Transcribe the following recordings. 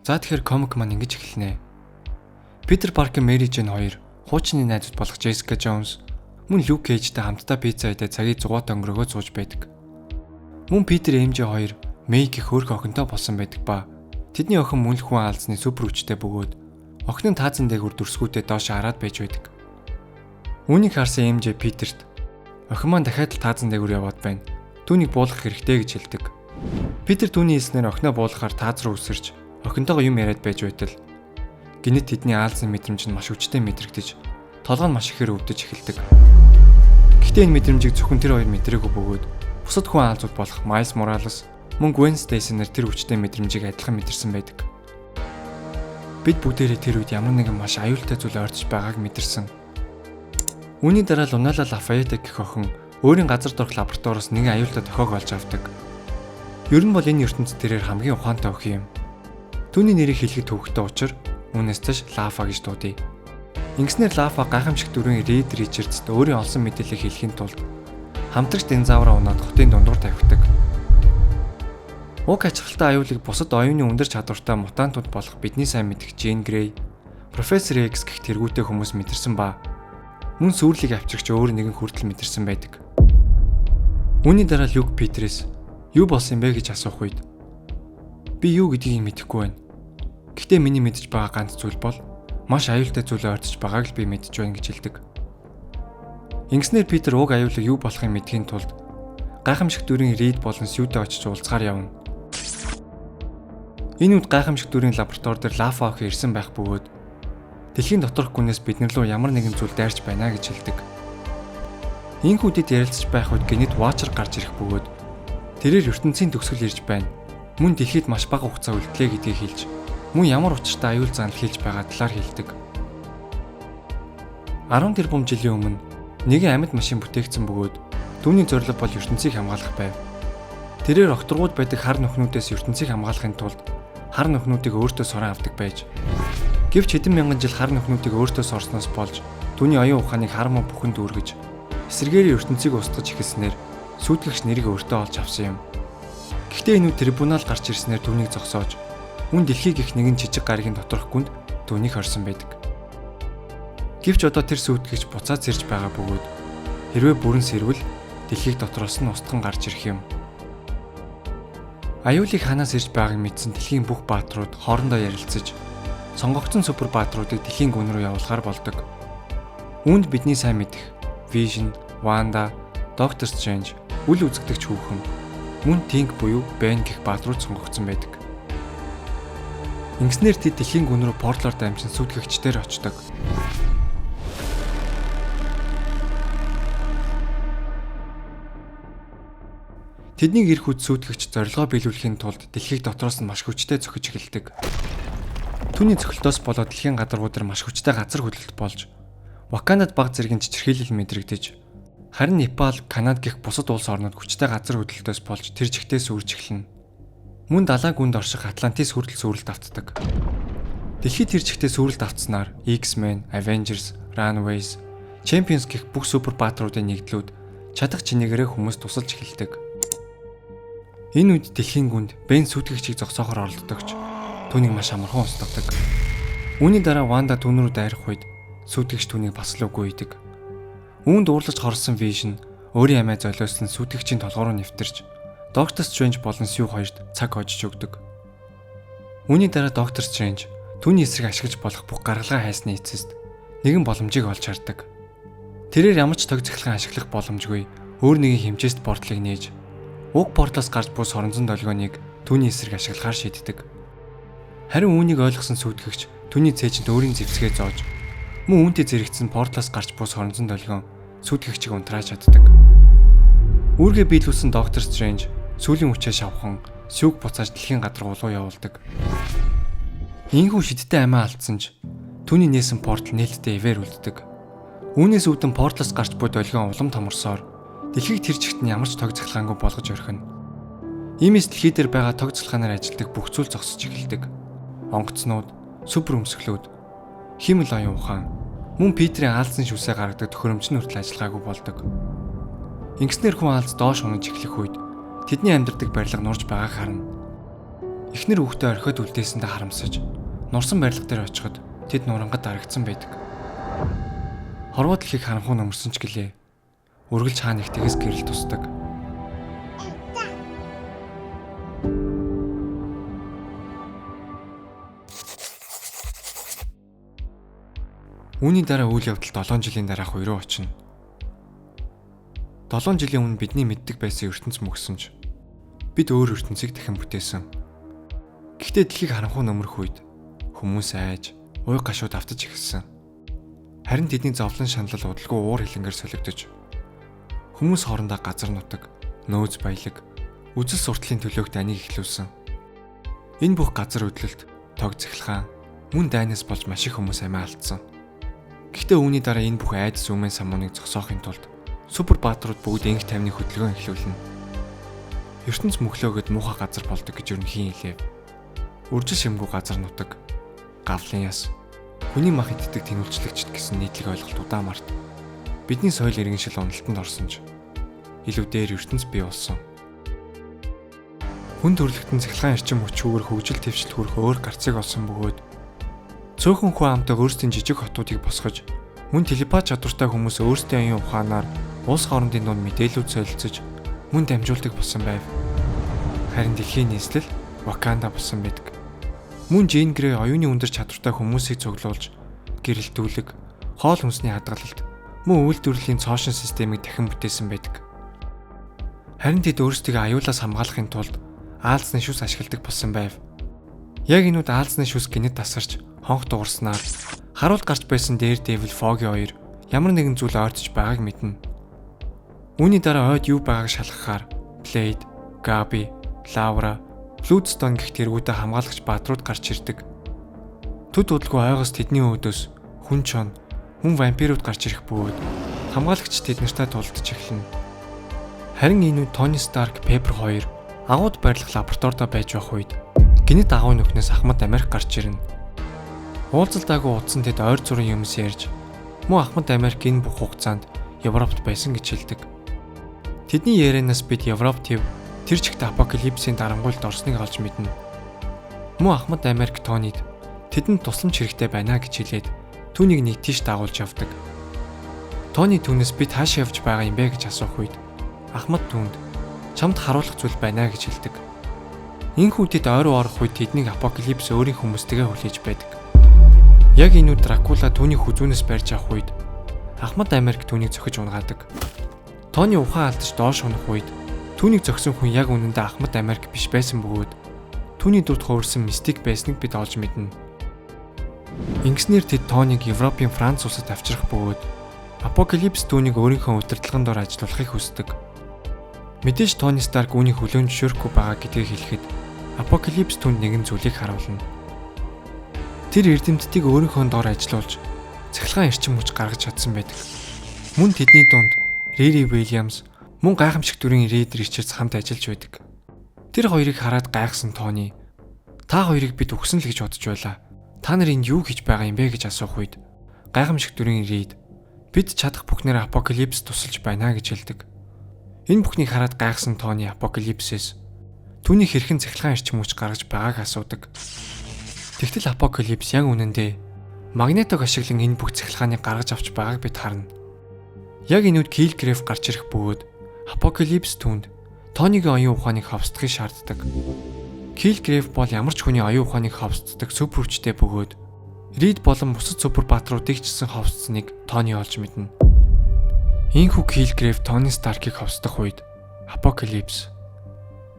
За, тэгэхээр комик маань ингэж эхэлнэ. Питер Паркер, Мэри Джейн хоёр хуучны найзууд болох Джессика Джонс мөн Люк Кейжтэй хамтдаа пицца идээд цагийг зугаатай өнгөрөөгөө сууж байдаг. Мөн Питер, MJ хоёр Мэй гэх хөөрхөн охинтой болсон байдаг ба тэдний охин мөн л хүн аалзны супер хүчтэй бөгөөд охин нь таазан дээгүүр дүрсгүүдээ доош хараад байж байдаг. Үүнийг харсан MJ Питерт охин маань дахиад л таазан дээгүүр яваад байна. Түүнийг буулгах хэрэгтэй гэж хэлдэг. Питер түүний хэлснээр охиноо буулгахаар тааз руу үсэрч охинтойгоо юм яриад байж байтал гэнэт тэдний аалзны мэдрэмж нь маш хүчтэй мэдрэгдэж, толгой нь маш ихээр өвдөж эхэлдэг. Гэхдээ энэ мэдрэмжийг зөвхөн тэр хоёр мэдрээгүй бөгөөд бусад хүн аалзууд болох Майлс Моралес мөн Гвен Стейси нар тэр хүчтэй мэдрэмжийг адилхан мэдэрсэн байдаг. Бид бүгдээрээ тэр үед ямар нэгэн маш аюултай зүйл ойртож байгааг мэдэрсэн. Үүний дараа Лунала Лафайете гэх охин өөрийн газар дорх лабораториос нэгэн аюултай дохиог олж авдаг. Ер нь бол энэ ертөнцид тэрээр хамгийн ухаантай охин юм. Түүний нэрийг хэлэхэд төвөгтэй учир үүнээс цааш Лафа гэж дуудъя. Ингэснээр Лафа гайхамшиг дүрийн Рид Ричардст өөрийн олсон мэдээллийг хэлэхийн тулд хамтрагч динозавраа унаад хотын дундуур тавхидаг. Уг ачаалалтай аюулыг бусад оюуны өндөр чадвартай мутантууд болох бидний сайн мэдэх Джин Грей, Профессор X гэх тэргүүтэй хүмүүс мэдэрсэн ба мөн сүрлийг авчирч өөр нэгэн хүртэл мэдэрсэн байдаг. Үүний дараа Люк Питерээс юу болсон юм бэ гэж асуух үед би юу гэдгийг мэдэхгүй байна. Гэхдээ миний мэдэж байгаа ганц зүйл бол маш аюултай зүйл ойртож байгааг л би мэдэж байна гэж хэлдэг. Ингэснээр Питер уг аюулыг юу болохыг мэдэхийн тулд гайхамшиг дүрийн Рид болон Сьютэй очиж уулзахаар явна. Энэ үед гайхамшиг дүрийн лаборатори дээр Лафа охин ирсэн байх бөгөөд дэлхийн доторх гүнээс бид нар руу ямар нэгэн зүйл дайрч байна гэж хэлдэг. Энэхүү тэд ярилцаж байх үед гэнэт Watcher гарч ирэх бөгөөд тэрээр ертөнцийн төгсгөл ирж байна. Мөн дэлхийд маш бага хугацаа үлдлээ гэдгийг хэлж, мөн ямар учиртай аюул заналт хэлж байгаа талаар хэлдэг. 10 тэрбум жилийн өмнө нэгэн амьд машин бүтээгдсэн бөгөөд түүний зорилго бол ертөнцийг хамгаалах байв. Тэрээр огторгууд байдаг хар нүхнүүдээс ертөнцийг хамгаалахын тулд хар нүхнүүдийг өөртөө сорон авдаг байж. Гэвч хэдэн мянган жил хар нүхнүүдийг өөртөө сорсноос болж түүний оюун ухааныг хар муу бүхэн дүүргэж, эсэргээрээ ертөнцийг устгаж эхэлснээр сүйтгэгч нэрийг өөртөө олж авсан юм. Гэхдээ энэ үед трибунал гарч ирснээр түүнийг зогсоож, мөн дэлхий гэх нэгэн жижиг гаригийн доторх гүнд түүнийг хорсон байдаг. Гэвч одоо тэр сүйтгэгч буцаад сэрж байгаа бөгөөд хэрвээ бүрэн сэрвэл дэлхийг дотроос нь устган гарч ирэх юм. Аюулыг ханаас ирж байгааг мэдсэн дэлхийн бүх баатрууд хоорондоо ярилцаж, сонгогдсон супер баатруудыг дэлхийн гүн рүү явуулахар болдог. Үүнд бидний сайн мэдэх Vision, Wanda, Doctor Strange, үл үзэгдэгч хүүхэн, мөн Thing буюу Ben гэх баатрууд сонгогдсон байдаг. Ингэснээр тэд дэлхийн гүн рүү портлоор дамжин сүйтгэгчдээр очдог. Тэднийг ирэх үед сүйтгэгч зорилгоо биелүүлэхийн тулд дэлхийг дотроос нь маш хүчтэй цохиж эхэлдэг. Түүний цохилтоос болоод дэлхийн гадаргуу дээр маш хүчтэй газар хөдлөлт болж, Вакандад баг зэргийн чичирхийлэл мэдрэгдэж, харин Непал, Канад гэх бусад улс орнууд хүчтэй газар хөдлөлтөөс болж тэр чигтээ сүрж эхэлнэ. Мөн далаа гүнд орших Атлантис хүртэл сүрэлт автдаг. Дэлхийд тэр чигтээ сүрэлт автснаар X-Men, Avengers, Runaways, Champions гэх бүх супер баатруудын нэгдлүүд чадах чинээгээрээ хүмүүст тусалж эхэлдэг. Энэ үед дэлхийн гүнд Бен сүйтгэгчийг зогсоохоор оролддог ч түүнийг маш амархан устгадаг. Үүний дараа Ванда түүн рүү дайрах үед сүйтгэгч түүнийг бас л үгүй идэг. Үүнд уурлаж хорсон Vision өөрийн амиа золиослон сүйтгэгчийн толгой руу нэвтэрч Доктор Strange болон Сью хоёрт цаг хожиж өгдөг. Үүний дараа Доктор Strange түүний эсрэг ашиглаж болох бүх гаргалгаа хайсны эцэст нэгэн боломжийг олж хардаг. Тэрээр ямар ч тог цахилгаан ашиглах боломжгүй өөр нэгэн хэмжээст портлыг нээж уг портлоос гарч буй соронзон долгионыг түүний эсрэг ашиглахаар шийддэг. Харин үүнийг ойлгосон сүйтгэгч түүний цээжинд өөрийн зэвсгээ зоож, мөн үүнтэй зэрэгцсэн портлоос гарч буй соронзон долгион сүйтгэгчийг унтрааж чаддаг. Үүргээ биелүүлсэн Доктор Strange сүүлийн хүчээ шавхан сүүг буцааж дэлхийн гадаргуу руу явуулдаг. Ийхүү шидтэй амиа алдсан ч түүний нээсэн портал нээлттэй ивэр үлддэг. Үүнээс үүдэн портлоос гарч буй долгион улам томорсоор дэлхийг тэр чигт нь ямар ч тог цахилгаангүй болгож орхино. Иймээс дэлхий дээр байгаа тог цахилгаанаар ажилладаг бүх зүйл зогсож эхэлдэг. Онгоцнууд, супер өмсгөлүүд, хиймэл оюун ухаан, мөн Питерийн аалзны шүсээ гаргадаг төхөөрөмж нь хүртэл ажиллагаагүй болдог. Ингэснээр хүн аалз доош унаж эхлэх үед тэдний амьдардаг барилга нурж байгааг харна. Эхнэр хүүхдээ орхиод үлдээсэндээ харамсаж нурсан барилга дээр очиход тэд нурангад дарагдсан байдаг. Хорвоо дэлхийг харанхуй нөмөрсөн ч гэлээ. Үргэлж хаа нэгтэйгээс гэрэл тусдаг. Үүний дараа үйл явдал 7 жилийн дараах үе рүү очино. 7 жилийн өмнө бидний мэддэг байсан ертөнц мөксөн ч бид өөр ертөнцийг дахин бүтээсэн. Гэхдээ дэлхийг харанхуй нөмрөх үед хүмүүс айж, уй гашууд автаж эхэлсэн. Харин тэдний зовлон шаналл удалгүй уур хилэнгээр солигдож хүмүүс хоорондоо газар нутаг, нөөц баялаг, үзэл суртлын төлөөх дайныг эхлүүлсэн. Энэ бүх газар хөдлөлт, тог цахилгаан, мөн дайнаас болж маш их хүмүүс амиа алдсан. Гэхдээ үүний дараа энэ бүх айдас өмнө самууныг зогсоохын тулд супер баатрууд бүгд энх тайвны хөдөлгөөн эхлүүлнэ. ертөнц мөхлөөгд муухай газар болдог гэж ер нь хийн хэлэв. Үржил шимгүй газар нутаг, гавлын яс, хүний мах иддэг тэнүүлчлэгчд гэсэн нийтлэг ойлголт удаан март. Бидний соёл иргэншил уналтанд орсон ч илүү дээр ертөнц бий болсон. Хүн төрөлхтөн цахилгаан эрчим хүчүүгээр хөгжил дэвшил хүрэх өөр гарцыг олсон бөгөөд цөөхөн хүн амтай өөрсдийн жижиг хотуудыг босгож мөн телепат чадвартай хүмүүс өөрсдийн оюун ухаанаар улс хоорондын дунд мэдээлүүд солилцож мөн дамжуулдаг болсон байв. Харин дэлхийн нийслэл Ваканда болсон байдаг. Мөн Джейн Грей оюуны өндөр чадвартай хүмүүсийг цуглуулж гэрэлтүүлэг, хоол хүнсний хадгалалт, мөн үйлдвэрлэлийн цоошин системийг дахин бүтээсэн байдаг. Харин тэд өөрсдийгөө аюулаас хамгаалахын тулд аалзны шүс ашигладаг болсон байв. Яг энэ үед аалзны шүс гинэт тасарч хонх дуурснаар харуул гарч байсан Daredevil Foggy хоёр ямар нэгэн зүйл ойртож байгааг мэднэ. Үүний дараа ойд юу байгааг шалгахаар Blade, Gabi, Laura, Bloodstone гэх тэргүүтээ хамгаалагч баатрууд гарч ирдэг. Төд удалгүй ойгоос тэдний өөдөөс хүн чон, мөн вампирууд гарч ирэх бөгөөд хамгаалагч тэд нартай тулдаж эхэлнэ. Харин энэ үед Тони Старк, Пеппер хоёр агууд барилга лабораторидоо байж байх үед гинэт агуйн нүхнээс Ахмад Америк гарч ирнэ. Уулзалтаагүй утсан тэд ойр зургийн юмс ярьж мөн Ахмад Америк энэ бүх хугацаанд Европт байсан гэж хэлдэг. Тэдний ярианаас бид Европ төв тэр чигт апокалипсийн дарангуйлд орсныг олж мэднэ. Мөн Ахмад Америк Тонид тэдэнд тусламж хэрэгтэй байна гэж хэлээд түүнийг нэг тийш дагуулж явдаг. Тони түүнээс бид хаашаа явж байгаа юм бэ гэж асуух үед Ахмад түүнд чамд харуулах зүйл байна гэж хэлдэг. Энэхүү тэд ойр руу орох үед тэднийг апокалипс өөрийн хүмүүстэйгээ хүлээж байдаг. Яг энэ үед Дракула түүний хүзүүнээс барьж авах үед Ахмад Америк түүнийг зохиж унгаадаг. Тони ухаан алдаж доош унах үед түүнийг зохисон хүн яг үнэндээ Ахмад Америк биш байсан бөгөөд түүний дүрд хувирсан мистик байсныг бид олж мэднэ. Ингэснээр тэд Тониг Европын Франц улсад авчрах бөгөөд Апокалипс түүнийг өөрийнхөө удирдлагын дор ажилуулахыг хүсдэг. Мэдээж Тони Старк үүнийг хүлээн зөвшөөрөхгүй байгаа гэдгийг хэлэхэд Апокалипс түүнд нэгэн зүйлийг харуулна. Тэр эрдэмтдийг өөрийнхөө дор ажилуулж цахилгаан эрчим хүч гаргаж чадсан байдаг. Мөн тэдний дунд Рири Уильямс мөн гайхамшиг дүрийн Рид Ричардс хамт ажиллаж байдаг. Тэр хоёрыг хараад гайхсан Тони та хоёрыг бид үхсэн л гэж бодож байлаа. Та нар энд юу хийж байгаа юм бэ гэж асуух үед гайхамшиг дүрийн Рид бид чадах бүхнээр апокалипс тусалж байна гэж хэлдэг. Энэ бүхнийг хараад гайхсан Тони апокалипсээс түүний хэрхэн цахилгаан эрчим хүч гаргаж байгааг асуудаг. Тэгтэл апокалипс яг үнэндээ Магнетог ашиглан энэ бүх цахилгааныг гаргаж авч байгааг бид харна. Яг энэ үед Киллгрейв гарч ирэх бөгөөд Апокалипс түүнд Тонигийн оюун ухааныг ховсдохыг шаарддаг. Киллгрейв бол ямар ч хүний оюун ухааныг ховсддаг супер хүчтэй бөгөөд Рид болон бусад супер баатруудыг ч гэсэн ховсдсныг Тони олж мэднэ. Ийхүү Киллгрейв Тони Старкийг ховсдох үед Апокалипс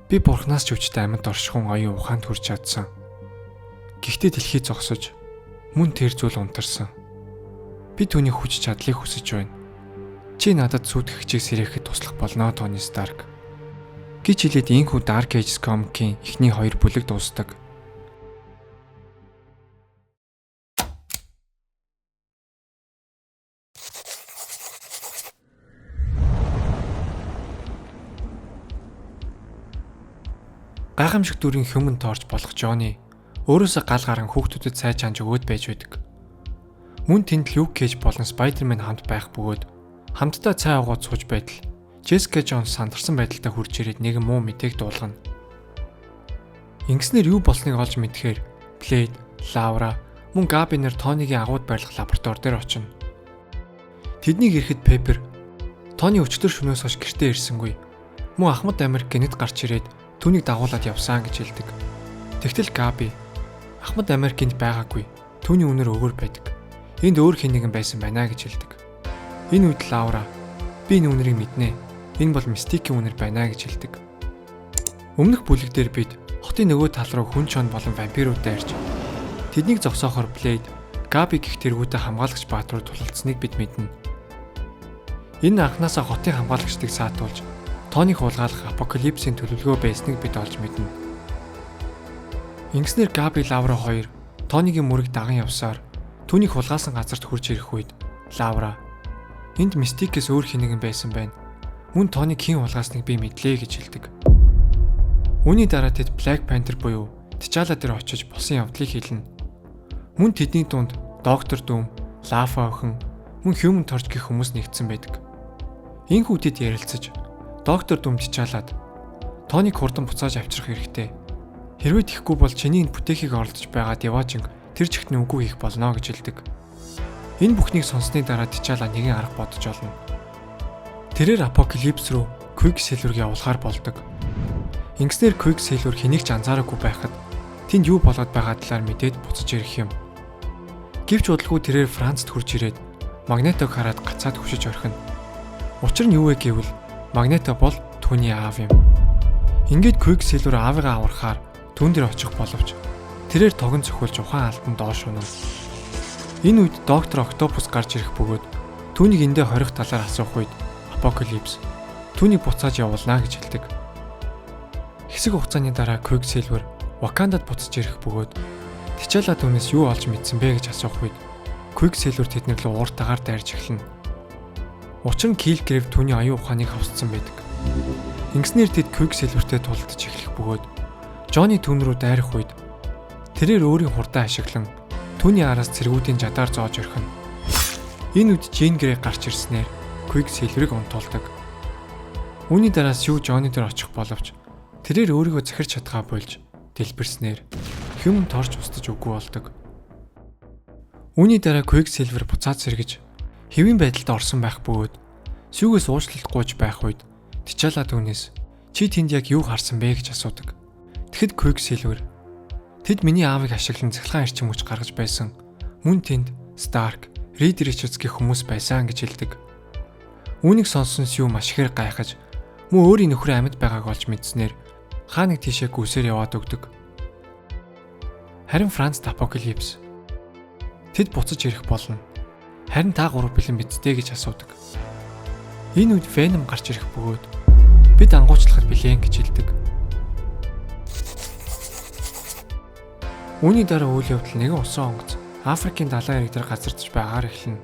би бурхнаас ч хүчтэй амьд оршихуун оюун ухаанд хүрч чадсан. Гэхдээ дэлхий зогсож мөн тэр зүйл унтарсан. Би түүний хүч чадлыг хүсэж байна. Чи надад сүйтгэгчийг сэрэхэд туслах болно Тони Старк гэж хэлээд ийхүү Dark Ages comic-ийн эхний хоёр бүлэг дуусдаг. Гайхамшиг дүрийн Human Torch болох Johnny өөрөөсөө гал гарan хүүхдүүдэд цай чанж өгөөд байж байдаг. Мөн тэнд Luke Cage болон Spider-Man хамт байх бөгөөд хамтдаа цай уугаад сууж байтал Jessica Jones сандарсан байдалтай хурж ирээд нэгэн муу мэдээг дуулгана. Ингэснээр юу болсныг олж мэдэхээр Блейд, Лаура мөн Габи нар Тонигийн агууд байрлах лаборатори дээр очино. Тэднийг ирэхэд Пеппер Тони өчигдөр шөнөөс хойш гэртээ ирсэнгүй. Мөн Ахмад Америк гэнэт гарч ирээд түүнийг дагуулад явсан гэж хэлдэг. Тэгтэл Габи Ахмад Америк энд байгаагүй. Түүний үнэр өөр байдаг. Энд өөр хэн нэгэн байсан байна гэж хэлдэг. Энэ үед Лаура би энэ үнэрийг мэднэ. Энэ бол Мистикийн үнэр байна гэж хэлдэг. Өмнөх бүлэг дээр бид хотын нөгөө тал руу хүн чон болон вампируудтай ирж тэднийг зогсоохоор Блейд, Габи гэх тэргүүтээ хамгаалагч баатрууд тулалдсаныг бид мэднэ. Энэ анхнаасаа хотын хамгаалагчдыг саатуулж Тоныг хулгайлах апокалипсийн төлөвлөгөө байсныг бид олж мэднэ. Ингэснээр Габи, Лаура хоёр Тонигийн мөрийг даган явсаар түүнийг хулгайлсан газарт хүрч ирэх үед Лаура энд Мистикээс өөр хэн нэгэн байсан байна. Мөн Тоныг хэн хулгайлсныг би мэдлээ гэж хэлдэг. Үүний дараа тэд Black Panther буюу T'Challa дээр очиж болсон явдлыг хэлнэ. Мөн тэдний дунд Доктор Doom, Лафа охин, мөн Human Torch гэх хүмүүс нэгдсэн байдаг. Энэхүү тэд ярилцаж Доктор Doom T'Challa-д Тоныг хурдан буцааж авчрах хэрэгтэй. Хэрвээ тэгэхгүй бол чиний энэ бүтээхийг оролдож байгаа Диваажинг тэр чигт нь үгүй хийх болно гэж хэлдэг. Энэ бүхнийг сонссны дараа T'Challa нэгэн арга бодож олно. Тэрээр Апокалипс руу Quicksilver-г явуулахаар болдог. Ингэснээр Quicksilver хэнийг ч анзаараагүй байхад тэнд юу болоод байгаа талаар мэдээд буцаж ирэх юм. Гэвч удалгүй тэрээр Францад хүрч ирээд Магнетог хараад гацаад хөшиж орхино. Учир нь юу вэ гэвэл Магнето бол түүний аав юм. Ингээд Quicksilver аавыгаа аврахаар түүн дээр очих боловч тэрээр тогон цохиулж ухаан алдан доош унана. Энэ үед Доктор Октопус гарч ирэх бөгөөд түүнийг эндээ хорих талаар асуух үед Апокалипс түүнийг буцааж явуулна гэж хэлдэг. Хэсэг хугацааны дараа Quicksilver Wakanda-д буцаж ирэх бөгөөд T'Challa түүнээс юу олж мэдсэн бэ гэж асуух үед Quicksilver тэднэр лүү ууртайгаар дайрч эхэлнэ. Учир нь Kilgrave түүний оюун ухааныг хавссан байдаг. Ингэснээр тэд Quicksilver-тэй тулалдаж эхлэх бөгөөд Джонни түүн рүү дайрах үед тэрээр өөрийн хурдаа ашиглан түүний араас цэргүүдийн жадаар зоож орхино. Энэ үед Jean Grey гарч ирснээр Quicksilver-ыг унтуулдаг. Үүний дараа Сью Джонни дээр очих боловч тэрээр өөрийгөө захирч чадхаа болж дэлбэрснээр Human Torch устж үгүй болдог. Үүний дараа Quicksilver буцаад сэргэж хэвийн байдалд орсон байх бөгөөд Сьюгээс уучлалт гуйж байх үед T'Challa түүнээс чи тэнд яг юу харсан бэ гэж асуудаг. Тэгэхэд Quicksilver тэд миний аавыг ашиглан цахилгаан эрчим хүч гаргаж байсан. Мөн тэнд Stark, Reed Richards гэх хүмүүс байсан гэж хэлдэг. Үүнийг сонссон Сью маш ихээр гайхаж мөн өөрийн нөхрийн амьд байгааг олж мэдснээр хаа нэг тийшээ гүйсээр яваад өгдөг. Харин Францад Апокалипс тэд буцаж ирэх болно. Харин та гурав бэлэн биз дээ гэж асуудаг. Энэ үед Venom гарч ирэх бөгөөд бид ангуучлахад бэлэн гэж хэлдэг. Үүний дараа үйл явдал нэгэн усан онгоц Африкийн далайн эрэг дээр газардаж байгаагаар эхэлнэ.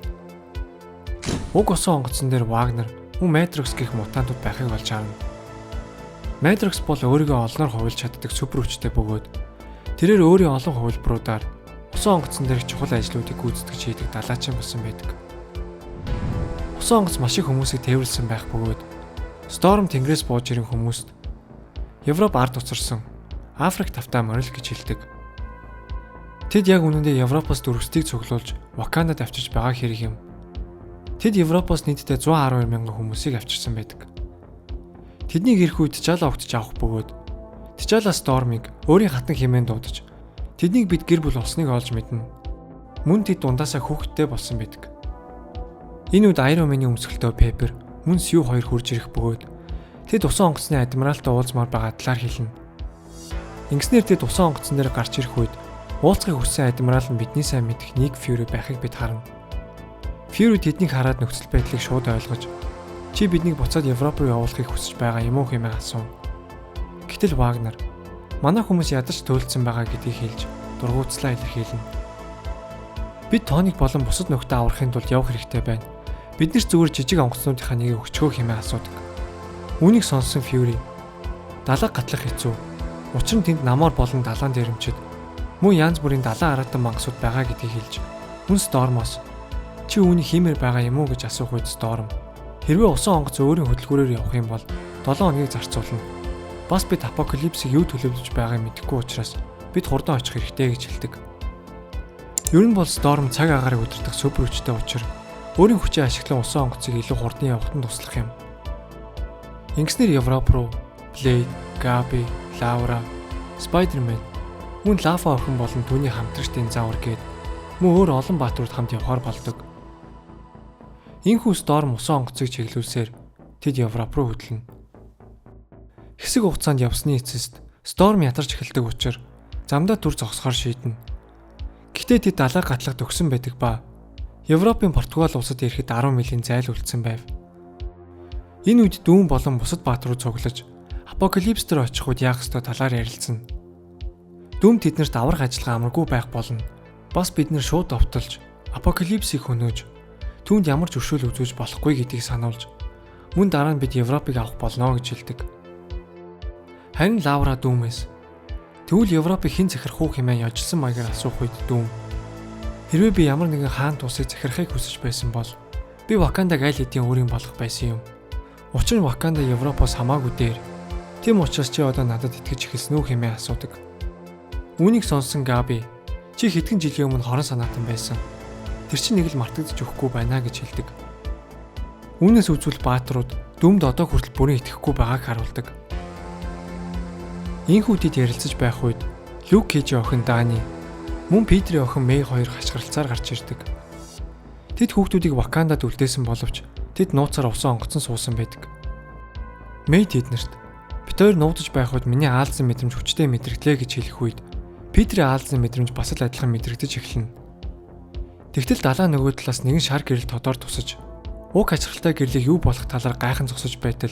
Уг усан онгоцон дээр Вагнер мөн Матрикс гэх мутантууд байхыг олж харна. Матрикс бол өөрийгөө олноор хувилж чаддаг супер хүчтэй бөгөөд тэрээр өөрийн олон хувилбаруудаар усан онгоцон дээрх чухал ажлуудыг гүйцэтгэж хийдэг далаачин болсон байдаг. Усан онгоц маш их хүмүүсийг тээвэрлсэн байх бөгөөд Storm тэнгэрээс бууж ирэн хүмүүст Европ ард уцарсан, Африк тавтаа морил гэж хэлдэг. Тэд яг үнэндээ Европоос дүрвстийг цуглуулж Вакандад авчирч байгаа хэрэг юм. Тэд Европоос нийтдээ 112 мянган хүмүүсийг авчирсан байдаг. Тэднийг ирэх үед T'Challa огтж авах бөгөөд T'Challa Storm-ыг өөрийн хатан хэмээн дуудаж тэднийг бид гэр бүл болсныг олж мэднэ. Мөн тэд дундаасаа хүүхэдтэй болсон байдаг. Энэ үед Iron Man-ийн өмсгөлтөө Pepper мөн Сью хоёр хурж ирэх бөгөөд тэд усан онгоцны адмиралтай уулзмаар байгаа талаар хэлнэ. Ингэснээр тэд усан онгоцон дээр гарч ирэх үед уулзахыг хүссэн адмирал нь бидний сайн мэдэх Ник Fury байхыг бид харна. Fury тэднийг хараад нөхцөл байдлыг шууд ойлгож чи биднийг буцаад Европ руу явуулахыг хүсэж байгаа юм уу хэмээн асууна. Гэтэл Вагнер манай хүмүүс ядаж төөлдсөн байгаа гэдгийг хэлж дургуутслаа илэрхийлнэ. Бид Тоныг болон бусад нөхдөд аврахын тулд явах хэрэгтэй байна. Бид нар зүгээр жижиг онгоцнуудынхаа нэгийг өгчгөө хэмээн асуудаг. Үүнийг сонссон Fury далаа гатлах хэцүү. Учир нь тэнд намаар болон далаан дээрэмчид мөн янз бүрийн далайн араатан мангасууд байгаа гэдгийг хэлж мөн Storm-оос чи үүнийг хиймээр байгаа юм уу гэж асуух үед Storm хэрвээ усан онгоц өөрийн хөдөлгүүрээр явах юм бол 7 хоногийг зарцуулна. Бас бид Апокалипсыг юу төлөвлөж байгааг мэдэхгүй учраас бид хурдан очих хэрэгтэй гэж хэлдэг. Ер нь бол Storm цаг агаарыг удирдах супер хүчтэй учир өөрийн хүчээ ашиглан усан онгоцыг илүү хурдан явахад нь туслах юм. Ингэснээр Европ руу Blade, Gabi, Laura, Spider-Man мөн Лафа охин болон түүний хамтрагч динозавр гээд мөн өөр олон баатрууд хамт явхаар болдог. Ийхүү Storm усан онгоцыг чиглүүлсээр тэд Европ руу хөдлөнө. Хэсэг хугацаанд явсны эцэст Storm ядарч эхэлдэг учир замдаа түр зогсохоор шийднэ. Гэхдээ тэд далай гатлах төгсөн байдаг ба Европын Португал улсад ирэхэд 10 милийн зайл үлдсэн байв. Энэ үед Doom болон бусад баатрууд цуглаж Апокалипс дээр очих үед яах ёстой талаар ярилцсан. Doom тэднэрт аврах ажиллагаа амаргүй байх болно. Бас бид нэр шууд довтолж Апокалипсыг хөнөөж түүнд ямар ч өршөөл үзүүлж болохгүй гэдгийг сануулж мөн дараа нь бид Европыг авах болно гэж хэлдэг. Харин Лаура Doom-ээс тэгвэл Европыг хэн захирах уу хэмээн ёжилсон маягаар асуух үед Doom хэрвээ би ямар нэгэн хаан тусыг захирахыг хүсэж байсан бол би Вакандаг аль хэдийн өөрийн болох байсан юм. Учир нь Ваканда Европоос хамаагүй дээр. Тийм учраас чи одоо надад итгэж эхэлсэн үү хэмээн асуудаг. Үүнийг сонссон Габи чи хэдхэн жилийн өмнө хорон санаатан байсан. Тэр чинь нэг л мартагдаж өгөхгүй байна гэж хэлдэг. Үүнээс үзвэл баатрууд Doom-д одоо хүртэл бүрэн итгэхгүй байгааг харуулдаг. Ийхүү тэд ярилцаж байх үед Люк Кейжийн охин Дани мөн Питерийн охин Мэй хоёр хашгиралцаар гарч ирдэг. Тэд хүүхдүүдийг Вакандад үлдээсэн боловч тэд нууцаар усан онгоцон суусан байдаг. Мэй тэднэрт бид хоёр нуугдаж байх үед миний аалзан мэдрэмж хүчтэй мэдрэгдлээ гэж хэлэх үед Питерийн аалзан мэдрэмж бас л адилхан мэдрэгдэж эхэлнэ. Тэгтэл далаа нөгөө талаас нэгэн шар гэрэл тодоор тусаж уг хачирхалтай гэрлийг юу болох талаар гайхан зогсож байтал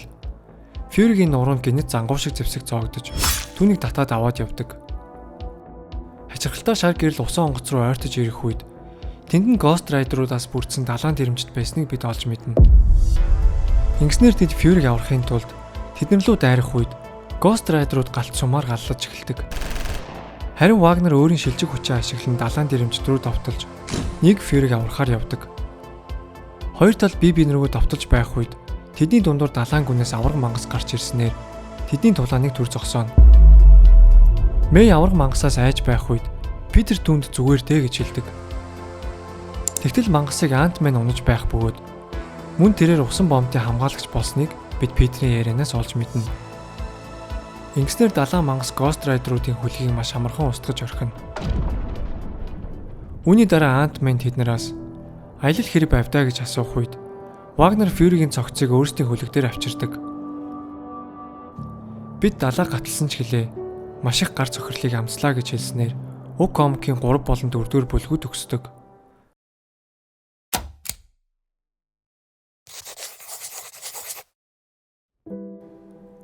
Фьюригийн нуруунд гэнэт зангуу шиг зэвсэг зоогдож түүнийг татаад аваад явдаг. Хачирхалтай шар гэрэл усан онгоц руу ойртож ирэх үед тэнд нь Ghost Rider-уудаас бүрдсэн далайн дэрэмжит байсныг бид олж мэднэ. Ингэснээр тэд Fury-г аврахын тулд тэднэр лүү дайрах үед Ghost Rider-ууд галт сумаар галлаж эхэлдэг. Харин Wagner өөрийн шилжих хүчээ ашиглан далайн дэрэмжит рүү довтолж нэг Fury-г аврахаар явдаг. Хоёр тал бие биен рүү довтолж байх үед тэдний дундуур далайн гүнээс аварга мангас гарч ирснээр тэдний тулааныг түр зогсооно. Мэй аварга мангасаас айж байх үед Питер түүнд зүгээр дээ гэж хэлдэг. Тэгтэл мангасыг Ant-Man унаж байх бөгөөд мөн тэрээр усан бомтын хамгаалагч болсныг бид Питерийн ярианаас олж мэднэ. Ингэснээр далайн мангас Ghost Rider-уудын хөлгийг маш амархан устгаж орхино. Үүний дараа Ant-Man тэднээс аялал хэрэг байвдаа гэж асуух үед Wagner Fury-гийн цогцыг өөрсдийн хөлөг дээр авчирдаг. Бид далаа гаталсан ч гэлээ маш их гар цохирлыг амслаа гэж хэлснээр уг комикийн 3 болон 4 дугаар бүлгүүд төгсдөг.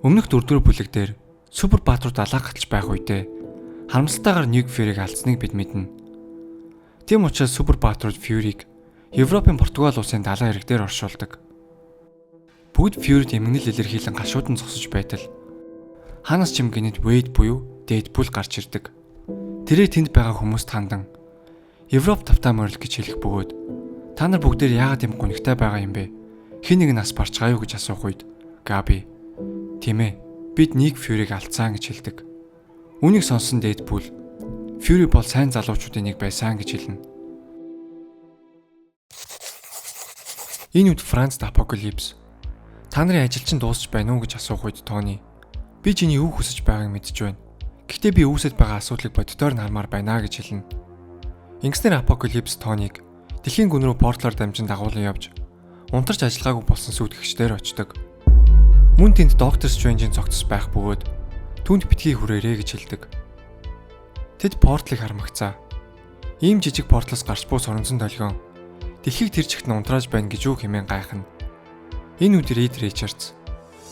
Өмнөх 4 дугаар бүлэг дээр Супер баатрууд далаа гаталж байх үедээ харамсалтайгаар Nick Fury-г алдсныг бид мэднэ. Тийм учраас Супер баатрууд Fury-г Европын Португал улсын далайн эрэг дээр оршуулдаг. Бүгд Fury-д эмгэнэл илэрхийлэн гашуудан зогсож байтал хаанаас ч юм гэнэт Wade буюу Deadpool гарч ирдэг. Тэрээр тэнд байгаа хүмүүст хандан Европ тавтаа морил гэж хэлэх бөгөөд та нар бүгдээр яагаад юм гунигтай байгаа юм бэ? Хэн нэг нас барчгаа юу гэж асуух үед Габи тийм ээ бид Nick Fury-г алдсан гэж хэлдэг. Үүнийг сонссон Deadpool Fury бол сайн залуучуудын нэг байсан гэж хэлнэ. Энэ үед Францд Апокалипс та нарын ажил чинь дуусч байна уу гэж асуух үед Тони би чиний юу хүсэж байгааг мэдэж байна. Гэхдээ би үүсэт байгаа асуудлыг боддоор нь хармаар байна гэж хэлнэ. Ингэснээр Апокалипс Тониг дэлхийн гүн рүү портлоор дамжин дагуулan явж унтарч ажиллагаагүй болсон сүйтгэгчдээр очдог. Мөн тэнд Доктор Стрэнжийн цогцос байх бөгөөд түүнд битгий хүрээрэй гэж хэлдэг. Тэд портлыг хармагцаа. Ийм жижиг портлоос гарч буй соронзон долгион дэлхийг тэр чигт нь унтрааж байна гэж юу хэмээн гайхна. Энэ үед Рид Ричардс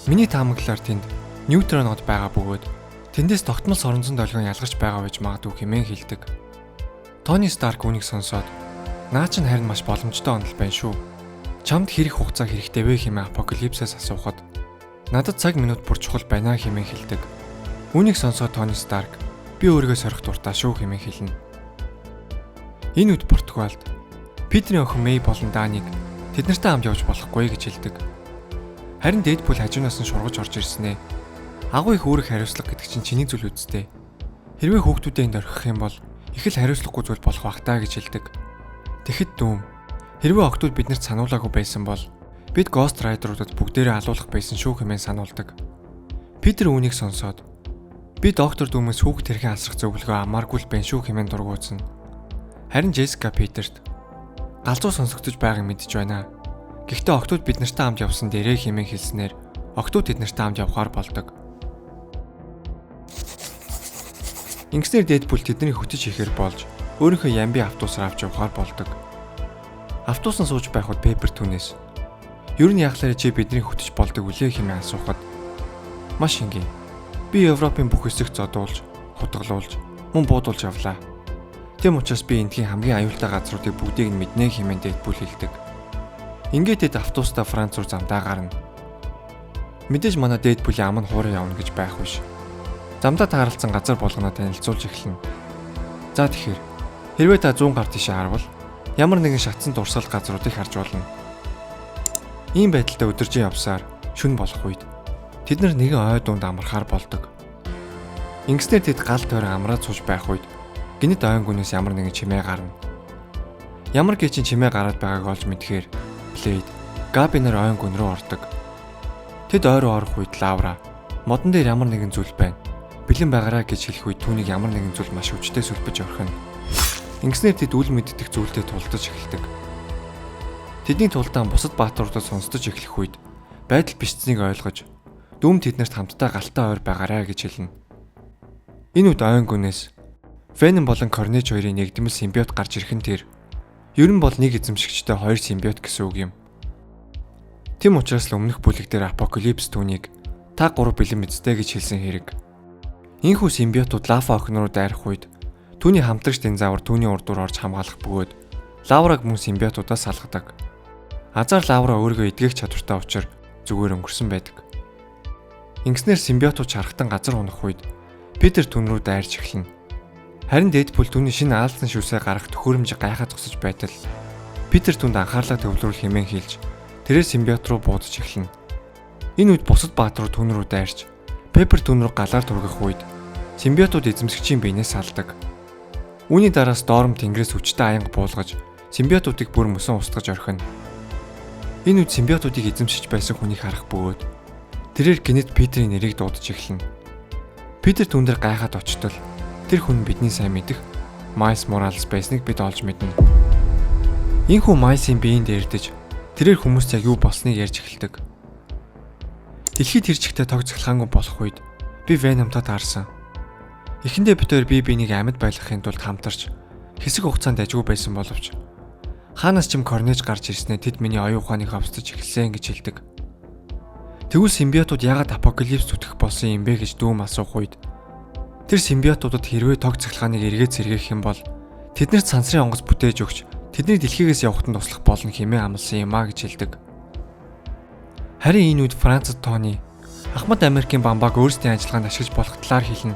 миний таамаглалаар тэнд нейтронод байгаа бөгөөд тэндээс тогтмол соронзон долгион ялгарч байгаа байж магадгүй хэмээн хэлдэг. Тони Старк үүнийг сонсоод наа чинь харин маш боломжтой онол байна шүү. Чамд хэрэг хугацаа хэрэгтэй вэ хэмээн Апокалипсаас асуухад надад цаг минут бүр чухал байна хэмээн хэлдэг. Үүнийг сонсоод Тони Старк би өөрийгөө сорих дуртай шүү хэмээн хэлнэ. Энэ үед Португалд Питерийн охин Мэй болон Даниг тэд нартай хамт явж болохгүй гэж хэлдэг. Харин Дэдпул хажуунаас нь шургаж орж ирснээ. Агуу их үүрэг хариуцлага гэдэг чинь чиний зүйл үсттэй. Хэрвээ хүүхдүүдээ энд орхих юм бол их л хариуцлагагүй зүйл болох байх таа гэж хэлдэг. Тэгэхэд Doom хэрвээ охтууд биднэрт сануулаагүй байсан бол бид Ghost Rider-уудад бүгдээрээ алуулах байсан шүү хэмээн сануулдаг. Питер үүнийг сонсоод би доктор Doom-ээс хүүхд тэрхэн алсрах зөвлөгөө амааргүй л байна шүү хэмээн дургуутсан. Харин Джессика Питерт галзуу сонсогдож байгааг мэдэж байна. Гэхдээ охтууд бид нартай хамт явсан дээрээ хэмээн хэлснээр охтууд тэд нартай хамт явхаар болдог. Ингэснээр Дэдпул тэднийг хөтөж ихээр болж өөрийнхөө ямби автобусаар авч явхаар болдог. Автобус нь сууж байхад Пеппер түүнээс ер нь яхалаарэ чи бидний хөтөж болдог үлээ хэмээн асуухад маш энгийн. Би Европын бүх хэсэгт зодуулж, хутгалуулж, мөн буудулж явлаа. Тэм учраас би эндхийн хамгийн аюултай газруудыг бүгдийг нь мэднэ хэмээн Дэдпул хэлдэг. Ингээд тэд автобустай Франц руу замдаа гарна. Мэдээж манай Дэдпулийн ам нь хуурай явна гэж байх биш. Замдаа тааралцсан газар болгоно танилцуулж эхэлнэ. За тэгэхээр хэрвээ та зүүн гар тийшээ харвал ямар нэгэн шатсан дурсгал газруудыг харж болно. Ийм байдалтай өдөржин явсаар шөнө болох үед тэд нар нэгэн ой дунд амрахаар болдог. Ингэснээр тэд гал тойрон амраад сууж байх үед гинэт ойн гүнээс ямар нэгэн чимээ гарна. Ямар гэчин чимээ гараад байгааг олж мэдхээр Блейд, Габи нар ойн гүн рүү ордог. Тэд ой руу орох үед Лаура модон дээр ямар нэгэн зүйл байна. Бэлэн байгаарай гэж хэлэх үед түүнийг ямар нэгэн зүйл маш хүчтэй сүлбэж орхино. Ингэснээр тэд үл мэддэх зүйлтэй тулдаж эхэлдэг. Тэдний тулдаан бусад бааtruудад сонсдож эхлэх үед байдал бишцнийг ойлгож Doom тэднэрт хамтдаа галтай ойр байгаарай гэж хэлнэ. Энэ үед ойн гүнээс Venom болон Carnage хоёрын нэгдмэл симбиот гарч ирэх нь тэр. Ер нь бол нэг эзэмшигчтэй хоёр симбиот гэсэн үг юм. Тэм учраас л өмнөх бүлэг дээр Апокалипс түүнийг та гурав бэлэн мэдтэй гэж хэлсэн хэрэг. Ийхүү симбиотууд Лафа охин руу дайрах үед түүний хамтрагч динозавр түүний урдуур орж хамгаалах бөгөөд Лавраг мөн симбиотуудаас салгадаг. Азар Лавра өөрийгөө эдгэх чадвартай учраа зүгээр өнгөрсөн байдаг. Ингэснээр симбиотууд шархтан газар унах үед Питер түн рүү дайрч эхэлнэ. Харин Дэдпул түүний шинэ аалзан шүсээ гаргах төхөөрөмжийг гайхаа зогсож байтал Питер түнд анхаарлаа төвлөрүүл хэмээн хэлж тэрээр симбиот руу буудаж эхэлнэ. Энэ үед бусад бааtruуд түн рүү дайрч Пеппер түн рүү галаар түргэх үед симбиотууд эзэмшигчийн биенээс салдаг. Үүний дараа Сторм тэнгэрээс хүчтэй аянга буулгаж симбиотуудыг бүр мөсөн устгаж орхино. Энэ үед симбиотуудыг эзэмшиж байсан хүнийг харах бөгөөд тэрээр гинэт Питерийн нэрийг дуудаж эхэлнэ. Питер түн дээр гайхаад очтол тэр хүн бидний сайн мэдэх Майлс Моралес байсныг бид олж мэднэ. Ийхүү Майлсын биеинд дээрдэж тэрээр хүмүүст яг юу болсныг ярьж эхэлдэг. Дэлхийд тэр чигтээ тог цахилгаангүй болох үед би Venom-той таарсан. Эхэндээ бид хоёр бие биенийг амьд байлгахын тулд хамтарч хэсэг хугацаанд ажгүй байсан боловч хаанаас ч юм Carnage гарч ирснээр тэд миний оюун ухааныг ховсдож эхэлсэн гэж хэлдэг. Тэгвэл симбиотууд яагаад апокалипс зүтгэх болсон юм бэ гэж Doom асуух үед тэр симбиотуудад хэрвээ тог цахилгааныг эргээд сэргээх юм бол тэднэрт сансрын онгоц бүтээж өгч тэдний дэлхийгээс явахад нь туслах болно хэмээн амласан юм а гэж хэлдэг. Харин энэ үед Францад Тони Ахмад Америкийн бамбааг өөрсдийн ажиллагаанд ашиглаж болох талаар хэлнэ.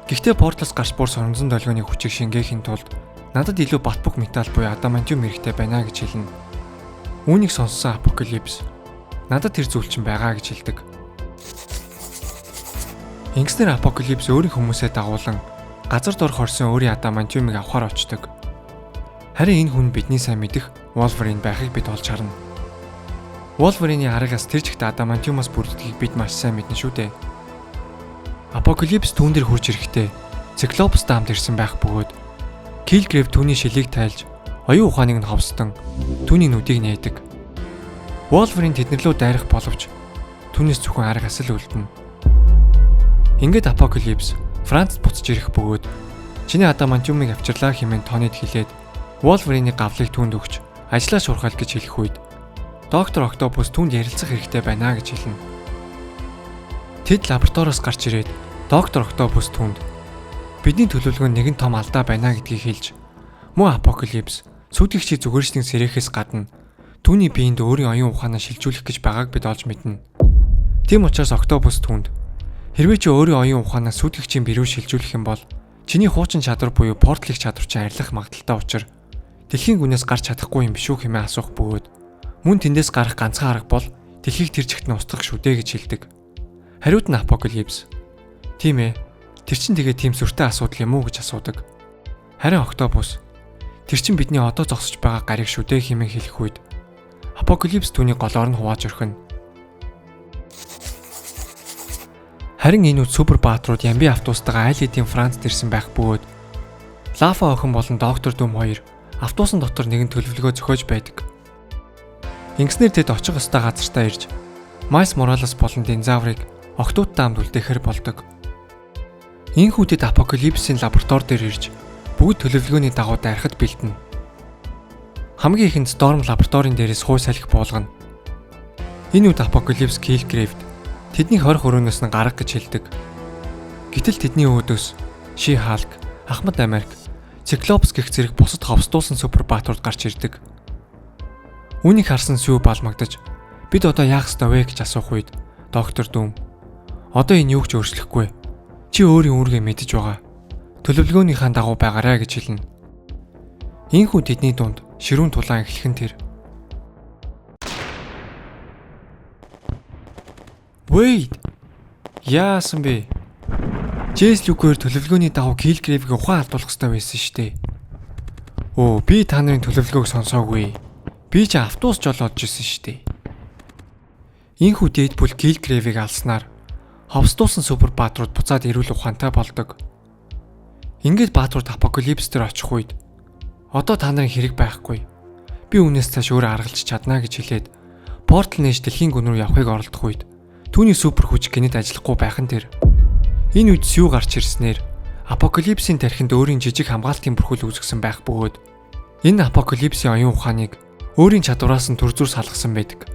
Гэхдээ Портлос гарч бур соронзон долгионы хүчийг шингээхийн тулд надад илүү бат бөх металл буюу адамантиум хэрэгтэй байна гэж хэлнэ. Үүнийг сонссон Апокалипс надад тэр зүйл чинь байгаа гэж хэлдэг. Ингэснээр Апокалипс өөрийн хүмүүсээ дагуулan газар дор хорсон өөрийн адамантиумыг авахар очдог. Харин энэ хүн бидний сайн мэдэх Wolverine байхыг бид олж харна. Wolverine-ийн аргаас тэр чигт адамантиумаас бүрддгийг бид маш сайн мэднэ шүү дээ. Апокалипс түүн дээр хурж ирэхдээ Циклопс даамд ирсэн байх бөгөөд Килгрейв түүний шилийг тайлж оюун ухааныг нь ховсдон түүний нүдийг нээдэг. Wolverine тэднэр лүү дайрах боловч түүнээс зөвхөн арга асал үлдэнэ. Ингээд Апокалипс Францад буцаж ирэх бөгөөд чиний адамантиумыг авчирлаа хэмээн Тонид хэлээд Wolverine-ийн гавлыг түүнд өгч ажлаа шуурхайл гэж хэлэх үед Доктор Октопус түүнд ярилцах хэрэгтэй байна гэж хэлнэ. Тэд лабораториос гарч ирээд Доктор Октопус түүнд бидний төлөвлөгөө нэгэн том алдаа байна гэдгийг хэлж мөн Апокалипс сүйтгэгчийг зүгээрчнийг сэрэхээс гадна түүний биеинд өөрийн оюун ухаанаа шилжүүлэх гэж байгааг бид олж мэднэ. Тийм учраас Октопус түүнд хэрвээ чи өөрийн оюун ухаанаа сүйтгэгчийн бие рүү шилжүүлэх юм бол чиний хуучин чадвар буюу портлыг чадвар чинь арилах магадлалтай учраа дэлхийн гүнээс гарч чадахгүй юм биш үү хэмээн асуух бөгөөд мөн тэндээс гарах ганцхан арга бол дэлхийг тэр чигт нь устгах шүү дээ гэж хэлдэг. Хариуд нь Апокалипс. Тийм ээ. Тэр чинь тэгээ тийм сүртэй асуудал юм уу гэж асуудаг. Харин Октопус тэр чинь бидний одоо зогсож байгаа гариг шүү дээ хэмээн хэлэх үед Апокалипс түүний голоор нь хувааж орхино. Харин энэ үед супер баатрууд Ямби автобустайгаа айл хэдийн Францд ирсэн байх бөгөөд Лафа охин болон доктор Дүм хоёр автобусын дотор нэгэн төлөвлөгөө зохиож байдаг. Ингэснээр тэд очих ёстой газартаа ирж Майлс Моралес болон Динозаврыг октоудтай хамт үлдээхээр болдог. Энэхүү тэд Апокалипсийн лаборатори дээр ирж бүгд төлөвлөгөөний дагуу дайрахад бэлдэнэ. Хамгийн ихэнд Storm лабораторийн дээрээс хууй салхи буулгана. Энэ үед Апокалипс Killgrave-д тэдний 20 өрөөнөөс нь гарга гэж хэлдэг. Гэтэл тэдний өөдөөс She-Hulk, Ахмад Америк, Циклопс гэх зэрэг бусад ховсдуулсан супер баатрууд гарч ирдэг. Үүнийг харсан Сью балмагдаж бид одоо яах ёстой вэ гэж асуух үед Доктор Дүм одоо энэ юу ч өөрчлөхгүй. Чи өөрийн үүргээ мэдэж байгаа. Төлөвлөгөөнийхаа дагуу байгаарай гэж хэлнэ. Ийхүү тэдний дунд ширүүн тулаан эхлэх нь тэр. Wait. Яасан бэ? Джейс Люкер төлөвлөгөөний дагуу Killgrave-г ухаан алдуулах ёстой байсан шүү дээ. Өө, би та нарын төлөвлөгөөг сонсоогүй. Би ч автобус жолоодж ирсэн шүү дээ. Ийхүү Deadpool Killgrave-г алснаар ховсдуулсан супер баатрууд буцаад эрүүл ухаантай болдог. Ингээд баатрууд Апокалипс дээр очих үед одоо та нарын хэрэг байхгүй. Би үүнээс цааш өөрөө аргалж чадна гэж хэлээд портал нээж дэлхийн гүн рүү явахыг оролдох үед түүний супер хүч гэнэт ажиллахгүй байх нь тэр. Энэ үед Сью гарч ирснээр Апокалипсийн тархинд өөрийн жижиг хамгаалтын бүрхүүл үүсгэсэн байх бөгөөд энэ Апокалипсийн оюун ухааныг өөрийн чадвараас нь төр зүр салгасан байдаг.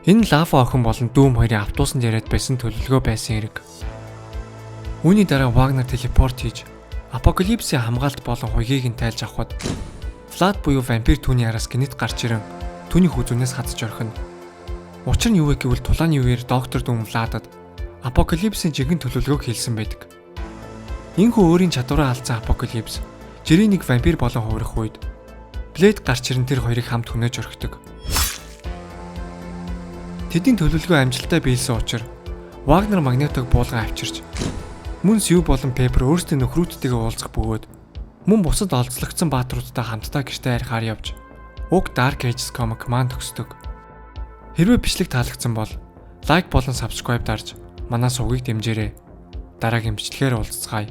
Энэ Лафа охин болон Дүүм хоёрын автобусанд яриад байсан төлөвлөгөө байсан хэрэг. Үүний дараа Вагнер телепорт хийж Апокалипсийн хамгаалт болон хуйгийг нь тайлж авахад Влад буюу вампир түүний араас гэнэт гарч ирэн түүний хүзүүнээс хатж орхино. Учир нь юу вэ гэвэл тулааны үеэр доктор Дүм Владад Апокалипсийн жинхэнэ төлөвлөгөөг хэлсэн байдаг. Энэхүү өөрийн чадвараа алдсан Апокалипс жирийн нэг вампир болон хувирах үед Блэйд гарч ирэн тэр хоёрыг хамт хөнөөж орхидог. Тэдний төлөвлөгөө амжилттай биелсэн учраас Вагнер Магнетог буулган авчирч мөн Сью болон Пеппер өөрсдийн нөхрүүдтэйгээ уулзах бөгөөд мөн бусад олзлогдсон баатруудтай хамтдаа гэртээ харихаар явж уг Dark Ages comic маань төгсдөг. Хэрвээ бичлэг таалагдсан бол like болон subscribe дарж манай сувгийг дэмжээрэй. Дараагийн бичлэгээр уулзцгаая.